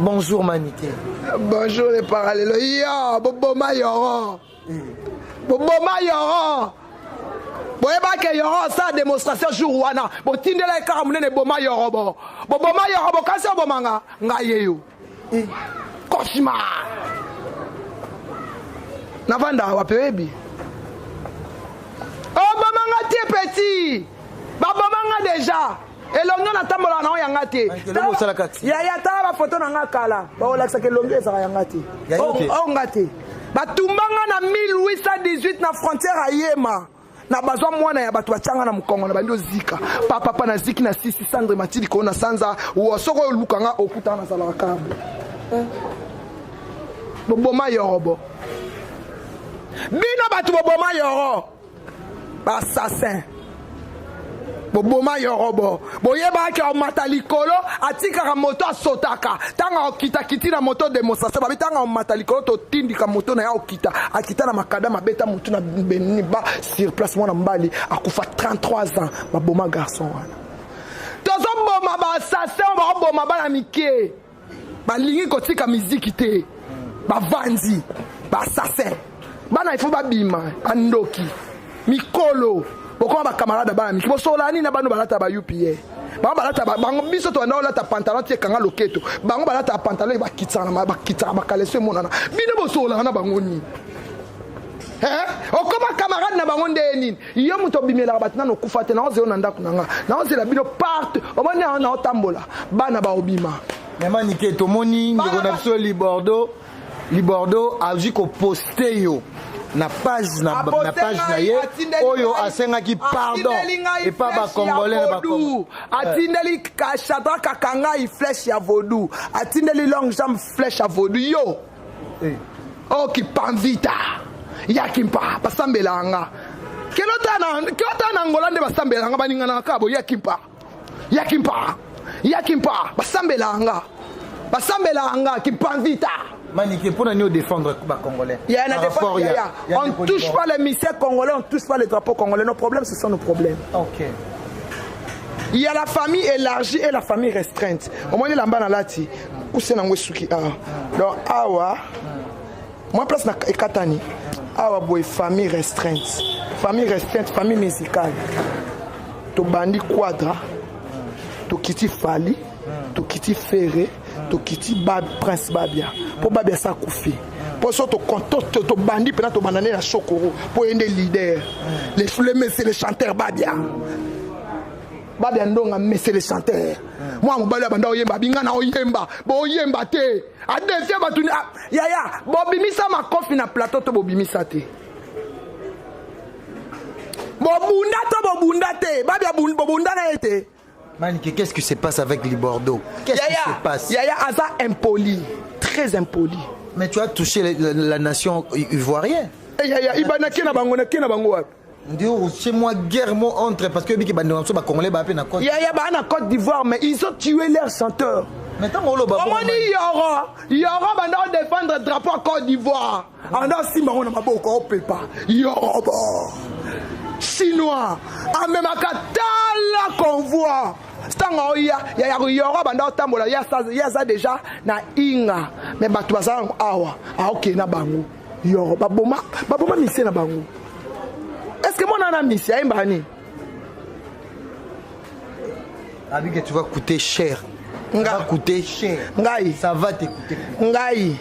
Bonjour Manike. Bonjour les parallèles. Yo, boboma yoro. Boboma yoro. Boyebake yoro asala démonstration jour wana. Botindela ye kaka monene boma yoro bo. Boboma yoro bo kasi oboma nga nga ye yo. Cauchemar. Navanda wapi oyebi? Oboma nga te petit. Baboma nga déjà. Elongi natambolaka nango yanga te. Yaya tala bafoto na nga kala. Baolakisaka elongi ezalaka yanga te. Oyo nga te. Batumba nga na 1818 na frontière ayema. Na bazwa mwana ya bato batianga na mokongo na bandi ozika. Papa pa naziki na sisi sandre matili ko na sanza. Wa soko oluka nga okutana nazalaka kabo. Boboma yorobo. Bino bato boboma yoro. Ba assassin. Boboma yorobo. Boyebaki omata likolo atikaka moto asotaka. Tanga okita kiti na moto démonstration babi tanga omata likolo totindika moto na ya okita. Akita na makada mabeta moto na benini ba sur place mwana mbali akufa 33 ans baboma garçon wana. Tozoboma ba assassin baboma bana mike. Balingi kotika miziki te. Bavandi ba assassin. Bana il faut babima bandoki. Mikolo bokoma ba camarade bana miki bosola nini na bano balata ba UPA. Bango balata bango biso to banda olata pantalon tie kanga loketo. Bango balata pantalon ba kitsana na ba kitsana ba kaleso emonana. Bino bosola na bango nini? Hein? Okoma camarade na bango nde nini? Yo moto obimelaka bato nano okufa te, naozela na ndako na nga. Naozela bino part, omoni na na otambola. Bana ba obima. Mais Manike tomoni ndeko na biso Libordo, Libordo azwi koposte yo na page na, na page na ye oyo asengaki pardon epa ba congolais na ba Congolais. Atindeli Shadrach Kakangai flèche ya vaudou, atindeli longue jambe flèche ya vaudou yo. Oh kipanvita ya kimpa basambela nga. Kelota na kelota na Angola nde basambela nga baningana ka bo ya kimpa. Ya kimpa. Ya kimpa basambela nga. Basambela nga kipanvita. Manike, pour nous défendre les Congolais. Il y a un défense, il y a, on ne touche pas les mystères congolais, on ne touche pas les drapeaux congolais. Nos problèmes, ce sont nos problèmes. Ok. Il y a la famille élargie et la famille restreinte. Au moins, il y a lati. Kuse nango suki ah. Donc awa moi place na ekatani. Awa boy famille restreinte. Famille restreinte, famille musicale. To bandi quadra. To kiti Fally, to kiti Ferré, to kiti Bab Prince Babia. Po Babia sa kufi. Po so to to to bandi pena to bandane na Sokoro po yende leader. Les le monsieur le chanteur Babia. Babia ndonga monsieur le chanteur. Moi mobali abanda oyemba binga na oyemba boyemba te. A défier batu yaya bobimisa makofi na plateau to bobimisa te. Bobunda to bobunda te. Babia bobunda na ye te. Manike, qu'est-ce qui se passe avec Libordo? Qu'est-ce qui se passe? Yaya aza impoli, très impoli. Mais tu as touché la nation ivoirienne. Eh yaya, ibana kena bango na kena bango wapi? Ndio, chez moi guerre mo entre parce que biki bande ba congolais ba pe na Côte. Yaya ba na Côte d'Ivoire mais ils ont tué leur chanteur. Mais tant oloba bon. Omoni Yoro, Yoro banda défendre drapeau Côte d'Ivoire. Anda simba na maboko opepa. Yoro bo. Chinois amemaka tala convoi. Stanga oya ya ya Yoro banda otambola ya ya za déjà na inga mais bato baza awa a ok na bango. Yoro baboma baboma mise na bango. Est-ce que mon ana mise ayemba ni? Abi que tu vas coûter cher. Nga. Ça va coûter cher. Ngai. Ça va te coûter. Ngai.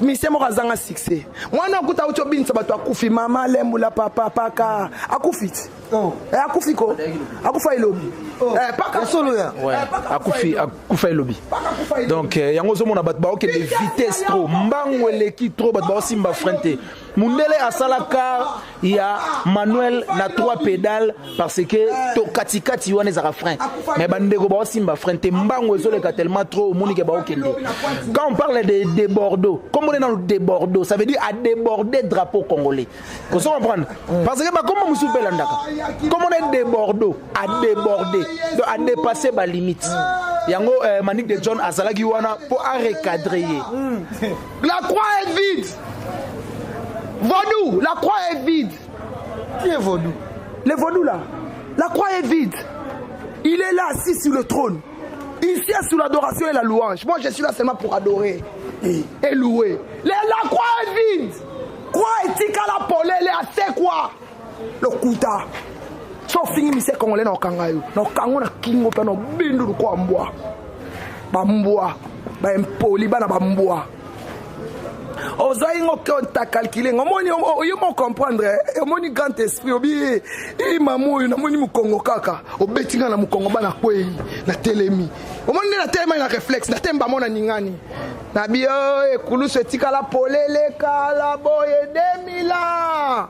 Mise moko azanga succès. Mwana okuta ucho binisa bato akufi mama lembula papa paka akufi. Oh. Eh, akufi ko. Akufa elobi. Oh. Eh, paka Ya solo ya. Ouais. Eh, paka Akufi elobi. akufa elobi. Paka akufa elobi. Donc yango ozomona bato baokende vitesse trop, mbango eleki trop, bato baosimba frein te. Mundele asalaka ya manuel na 3 pédales parce que to katikati wana ezaka frein. Mais bandeko baosimba frein te, mbango ezoleka tellement trop omoni ke baokende. Quand on parle de de Bordeaux, comme on est dans le de Bordeaux, ça veut dire à déborder drapeau congolais. Vous comprenez? Parce que comment musu pelandaka? Comme on est de Bordeaux, à déborder, donc à dépasser ba limite. Yango Manick de John azalaki wana pour a recadrer. La croix est vide. Vaudou, la croix est vide. Qui est Vaudou? Le Vaudou là. La croix est vide. Il est là assis sur le trône. Ici, sous l'adoration et la louange. Moi, je suis là seulement pour adorer et louer. La croix est vide. Croix etikala polele asekwa. Lokuta. So ofingi mise congolais na okanga yo. Na okango na kingo pe na obindu lokola mbwa. Bambwa, ba impoli bana bambwa. Ozwaki ngo ta calcule ngo omoni yo mo comprendre, omoni grand esprit obi i mamu oyo namoni mokongo kaka obeti nga na mokongo bana kwei na telemi omoni nde na telema na réflexe na temba mona ningani na bi ekulusu etikala polele kala boye 2000 ans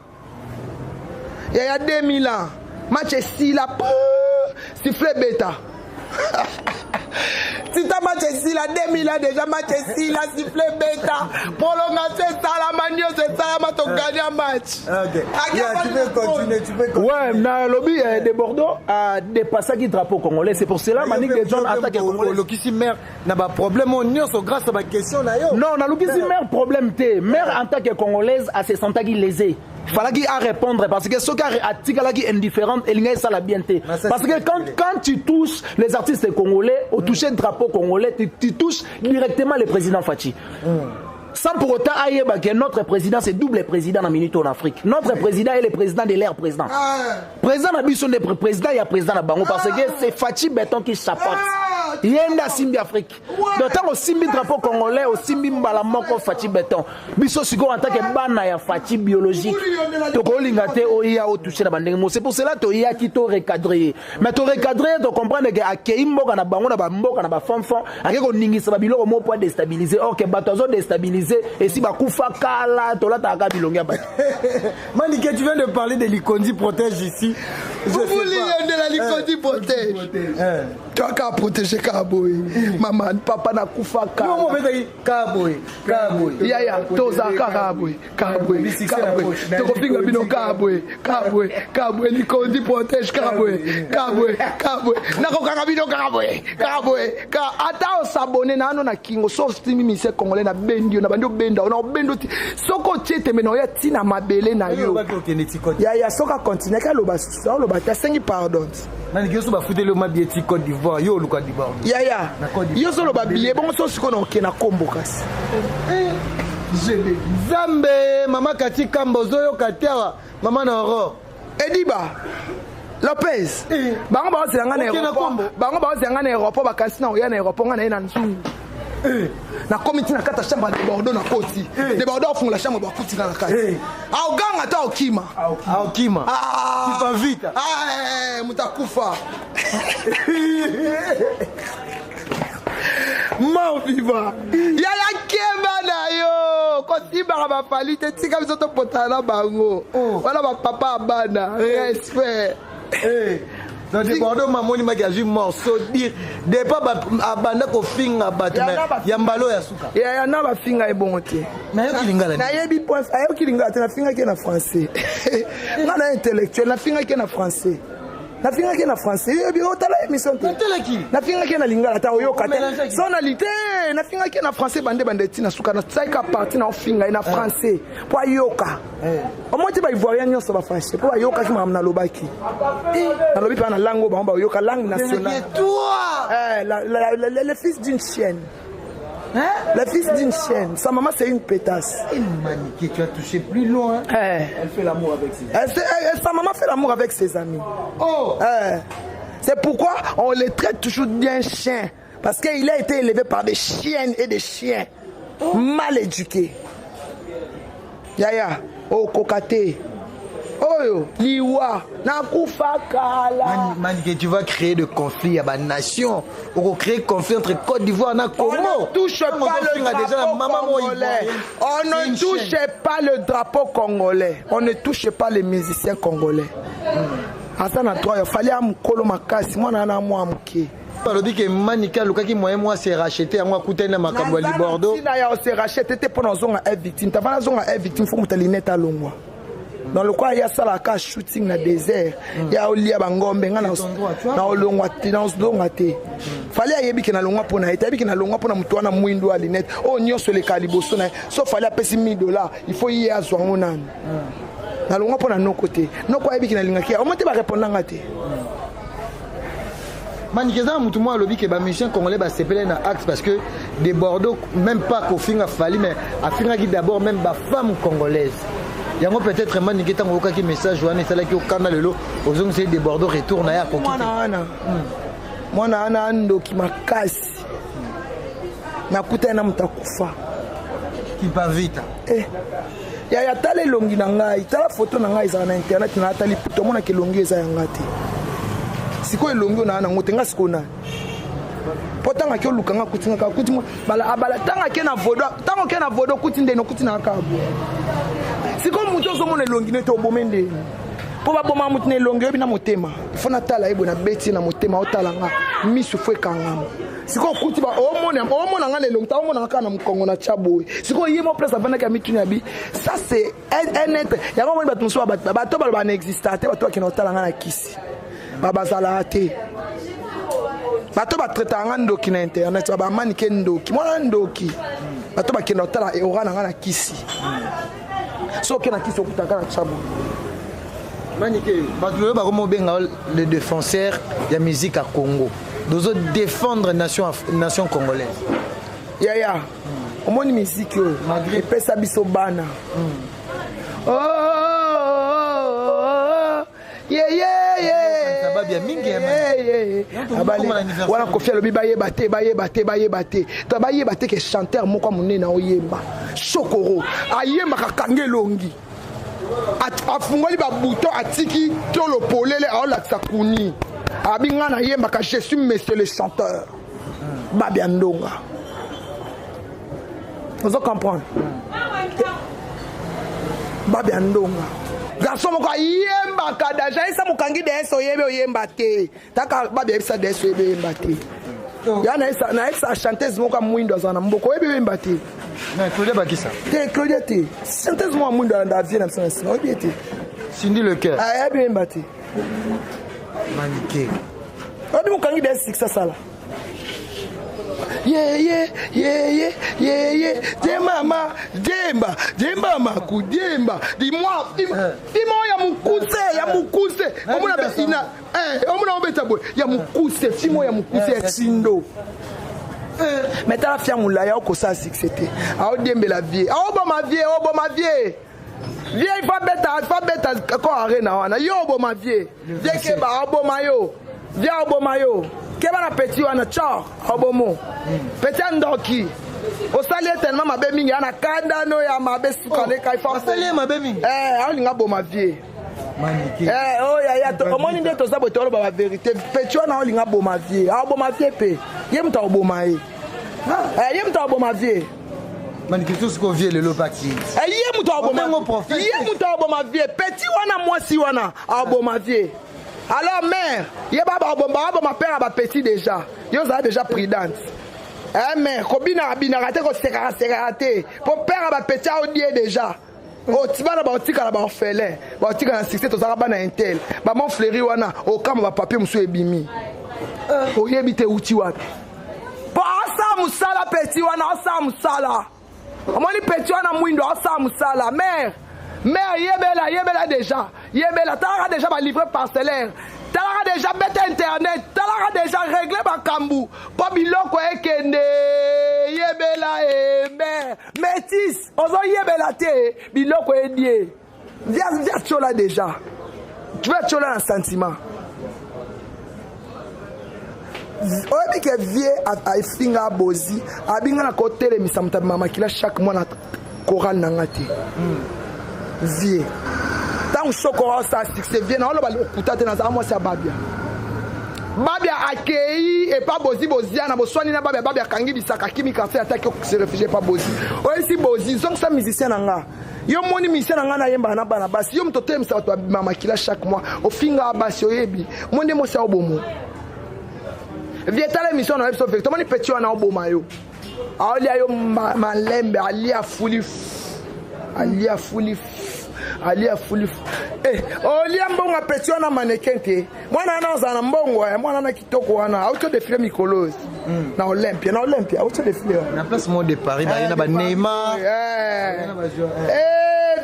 yaya 2000 ans match esila po sifflet beta tita match esila 2000 ans déjà, match esila, sifflet beta, prolongation esalama, nyonso esalama, togagna match. Ok. Yeah, tu peux continuer, tu peux continuer. Ouais, nalobi de Bordeaux a dépassaki drapeau congolais. C'est pour cela Manick de John attaque congolais. Olokisi mare na baproblème oyo nyonso grâce à baquestion na yo. Non, nalukisi mare problème te. Mare en tant que congolaise ase sentaki lésé, falaki à répondre parce que soki atikalaki indifférente, elingai esala bien te. Mais ça, Parce c'est que quand, calculé. quand tu touches les artistes congolais, au toucher drapeau congolais, tu touches directement le président Fatshi sans pour autant ayeba que notre président, c'est double président na minute en Afrique. Notre président est le président de l'air président, président na biso nde président ya président na bango, parce que c'est Fatshi Béton qui chapeaute. Ye nde asimbi Afrique. Donc ntango osimbi drapeau congolais, osimbi mbala moko Fatshi Béton. Biso sikoyo, en tant que bana ya Fatshi biologique, tokolinga te oya otouche na bandenge mo. C'est pour cela toyaki to recadre ye. Mais to recadre ye, tocomprendre ke akei mboka na bango, na bamboka na bafanfan, ake koningisa babiloko mo po adéstabiliser. Or ke bato azodéstabiliser esi bakufa kala, tolataka bilongi ya bato. Manike, tu viens de parler de Likondi protège ici. Je sais Bubuli pas. yendela Likondi protège. Toaka protège kaka boye, mama papa nakufa Yo, kala. mo betaki kaboye, kaboye. Yaya, toza kaka boye, kaka boye, kaka boye, tokofinga bino kaka boye, kaka boye, kaka boye. Likondi protège kaka boye, kaka boye, kaka boye, nakokanga bino kaka boye, kaka boye, ata osabone na ano na kingo. So osimi mise congolais, na bendi yo na bandi obenda yo na obenda oti soki otie tembe na oya ntina mabele na Yo yo. olobaki okende ti Côte. Yaya, soki akontinue aloba, aloba te, asengi pardon. Manike, yo so bafuteli yo mabie ti Côte d'Ivoire, yo oluka d'Ivoire. Yaya, Na Côte d'Ivoire. yo ozoloba biye bongo, so sikoyo na okende na kombo kasi. Nzambe, mama Kati Kamba ozoyoka te awa, mama na Aurore. Ediba Lopez. Eh. Bango baozela nga na Okende na aéroport. Kombo. Bango baozela nga na aéroport, bakanisi na oya na aéroport, nga na ye na nzungu. Nakomi ntina kati ya chambre de Bordeaux, nakoti de Bordeaux, afungola chambre, bakuti nga na kati. Aoganga to aokima. Aokima. Ah. Tipa vita. Ah, eh, moto akufa mort vivant. Yaya, keba na yo, kosimbaka bafali te, tika biso topotana na bango. Wana bapapa ya bana, respect. Eh. Donc de Bordeaux mamoni maki azwi morceau dire depa abanda kofinga bato Ya mais na ya mbala oyo ya suka. Yaya, na bafinga ye bongo te. Nayoki lingala nini? Nayebi point ayoki lingala te. Nafingaki ye na français, nga na intellectuel, nafingaki ye na français, nafingaki ye na français. Yebi otala émission te. Natalaki. Nafingaki ye na lingala ta oyoka te. Omélangeaki. So na li te, nafingaki ye na français bande bande ntina suka, nasalika parti na ofinga ye na français mpo ayoka. Omoi te, baivoirien nyonso bafâché mpo bayokaki makambo nalobaki. Nalobi mpe na langue oyo bango bayoka, langue nationale. Toi. Eh, le fils d'une chienne. Le fils d'une chienne. Sa maman, c'est une pétasse. Eh, Manike, tu as touché plus loin. Eh. Elle fait l'amour avec ses Elle, sa maman fait l'amour avec ses amis. Oh. Eh. C'est pourquoi on le traite toujours d'un chien. Parce qu'il a été élevé par des chiennes et des chiens mal éduqués. Yaya, oh kokate. Oyo, liwa, nakufa kala. Manike, tu vas créer de conflits à ma nation. On créer conflit entre Côte d'Ivoire et Congo. On ne touche pas le déjà la drapeau maman congolais. On ne touche pas le drapeau congolais. On ne touche pas les musiciens congolais. Aza na droit, ya fali ya mokolo makasi, mwana na mwa moke. Balobi ke Manike alukaki moyen mwa se racheter, yango akutani na makambo ya Libordo. Ntina ya ose rachete te mpo na ozonga f victime. Tava nazonga f victime, fo moto alinete alongwa. Donc lokola ye asalaka shooting na désert, ya olia bangombe, nga na olongwa te, na ozonga te. Fali ayebi ke nalongwa mpo na ye te, ayebi ke nalongwa mpo na moto wana mwindu ya linete oyo nyonso eleka liboso na ye. So fali apesi 1000 $, il faut ye azwa yango nanu. Nalongwa mpo na noko te, noko ayebi ke nalingaki ya omo te, barépondanga te. Manike, eza na motu moko alobi ke bamusicien congolais basepelaki na acte parce que de Bordeaux même pas kofinga Fally, mais afingaki d'abord même bafemme congolaise. Yango peut-être Manike, ntango oyokaki message wana, esalaki okanda. Lelo ozongiseli de Bordeaux retour na ye, akoki Mwana wana, mwana wana andoki makasi. Nakutani na moto akufa. Kipa Vita. Eh. Yaya, tala elongi na ngai, tala foto na ngai ezala na internet. Na atali puto, omonaka elongi eza yanga te. Sikoyo elongi oyo naa nango te, nga sikoyo nani? Mpo ntango ake oluka nga, akuti nga kaka, akuti bala abala. Ntango ake na vodo, ntango oke na vodo, okuti ndeni, okuti na kaka boye. Sikoyo moto ozomona elongi nete obome ndeni, mpo baboma motu na elongi, oyebi na motema. Ifo natala ye boye, nabeti ye na motema, otala nga misu fo ekangama. Sikoyo okuti omona nga na elongi ta, omona nga kaka na mokongo na tya boye. Sikoyo ye mo place avandaki ya mituni ya bi, ça c'est un être. Yango omoni bato mosusu, bato baloba na exista te. Bato bakende kotala nga na kisi, bazalaka te. Bato batraitaka nga ndoki na internet, bamanike ndoki, mwana ndoki. Bato bakende kotala ora na nga na kisi. So oke na kisi, okutaka na tya boye. Manike, bato oyo bakoma obenga le défenseur ya musique ya Congo, dozo défendre nation, nation congolaise. Yaya, omoni miziki oyo epesa biso bana. Oh, oh, oh, ye ye ye. Babia mingi ya Ye, ye. Wana Kofi alobi bayeba te, bayeba te, bayeba te, to bayeba te ke chanteur moko ya monene aoyemba. Sokoro ayembaka, kanga elongi, afungoli babouton, atiki tolo polele, aolakisa kuni. Abi nga nayembaka, je suis monsieur le chanteur Babia Ndonga. Ozo comprendre? Babia Ndonga, garçon moko ayembaka daja, esa mokangi DS, oyebi oyemba te. Taka Babia, yebisa DS, oyebi oyemba te. Ya nayebisa chanteuse moko ya mwindo azala na mboka, oyebi oyemba te. Claudia Bakisa. Te, Claudia te, chanteuse moko ya mwindo alanda vie na biso na nsima, oyebi ye te. Cindy Le Cœur. Ayebi oyemba te. Manike. Oyebi mokangi DS succès asala ye ye ye ye ye ye jemama jemba jemba makujemba dimwa dima oyo ya mokuse, ya mokuse. Omona ina omona obeta boye ya mokuse, fimo ya mokuse ya tindo. Mais tala fia molai, aokosala succès te, aodiembela vie, aoboma vie, oboma vie. Vie ifa beta, ifa beta ko arena wana, yo oboma vie. Vie keba, aoboma yo. Vie aoboma yo, keba na petit wana tchor, aobomo petit ya ndoki. Osali ye tellement mabe mingi, ana kanda no ya mabe suka leka ifa. Osali ye mabe mingi. Aolinga boma vie. Manike. Oyo yaya, omoni nde toza boye, toloba bavérité. Petit wana aolinga boma vie, aoboma vie mpe ye moto aoboma ye. Ye moto aoboma vie. Manike, so sikoyo vie lelo pati. Ye moto aoboma, ye moto aoboma vie. Petit wana, mwasi wana aoboma vie. Alors mère, ye baaboma père ya bapetit déjà. Yo ozala déjà prudente. Mère, kobinaka binaka te, kosekaka sekaka te, po père ya bapetit aodie déjà. Oti bana baotikala baorphelin, baotikala na succès. Tozalaka bana intel, bamont fleuri wana, okama bapapier mosusu ebimi, oyebi te euti wapi. Mpo asala mosala, petit wana asala mosala. Omoni petit wana mwindo asala mosala. Mare, mare, yebela, yebela déjà, yebela. Talaka déjà balivre parcellaire, talaka déjà beta internet, talaka déjà règle makambo mpo biloko ekende. Yebela e mare métis, ozoyebela te, biloko edie. Via tiola déjà, tu vas tiola na sentiment. Oyebi ke vie efinga bozi, abinga na kotelemisa moto abima makila chaque mois na chorale na nga te. Vie ntango soko osala succès, vie na oloba lokuta te. Nazala mwasi ya Babia. Babia akei epa Bozi, Boziana boswani na Babia. Babia akangi bisaka, akimi quartier, ataki se réfugie epa Bozi. Oyesi Bozi, zongisa musicien na nga. Yo moni musicien na nga nayembaka na bana basi. Yo moto otelemisa bato babima makila chaque mois, ofinga basi, oyebi mo nde mwasi aobomo vie. Tala émission na biso vérité. Omoni petit wana aoboma yo, aolia yo malembe, alia fuli, alia fuli, alia fuli. Olia mbongo ya petit wana mannequin te. Mwana wana ozala na mbongo ya mwana wana kitoko wana, auti odefile mikolo na Olympia, na Olympia auti odefile wana. Na place mo de Paris, baye na baneymar.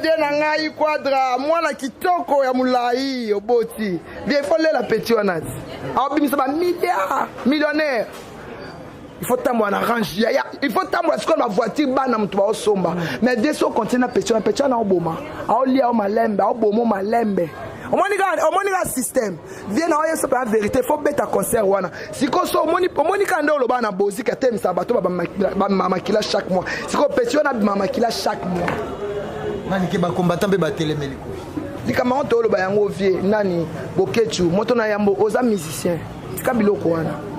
Vie na ngai Quadra, mwana kitoko ya molai oboti. Vie, ifo lela petit wana ti. Aobimisa bamilliard, millionnaire. Il faut tambola na range yaya, il faut tambola sikoyo na bavoiture, bana moto baosomba. Mais de so continue na petit wana, petit wana aoboma, aolia o malembe, aoboma o malembe. Omoni kaka, omoni kaka système vie na oyo sopa ya vérité. Faut beta concert wana sikoyo. So omoni, omoni kaka nde oloba na bozika, atelemisa bato babima makila chaque mois. Sikoyo petit wana abima makila chaque mois. Nani ke bacombattant mpe batelemeli Kofi? Likambo yango tooloba yango, vie nani Bokechu, moto na yambo, oza musicien, tika biloko wana.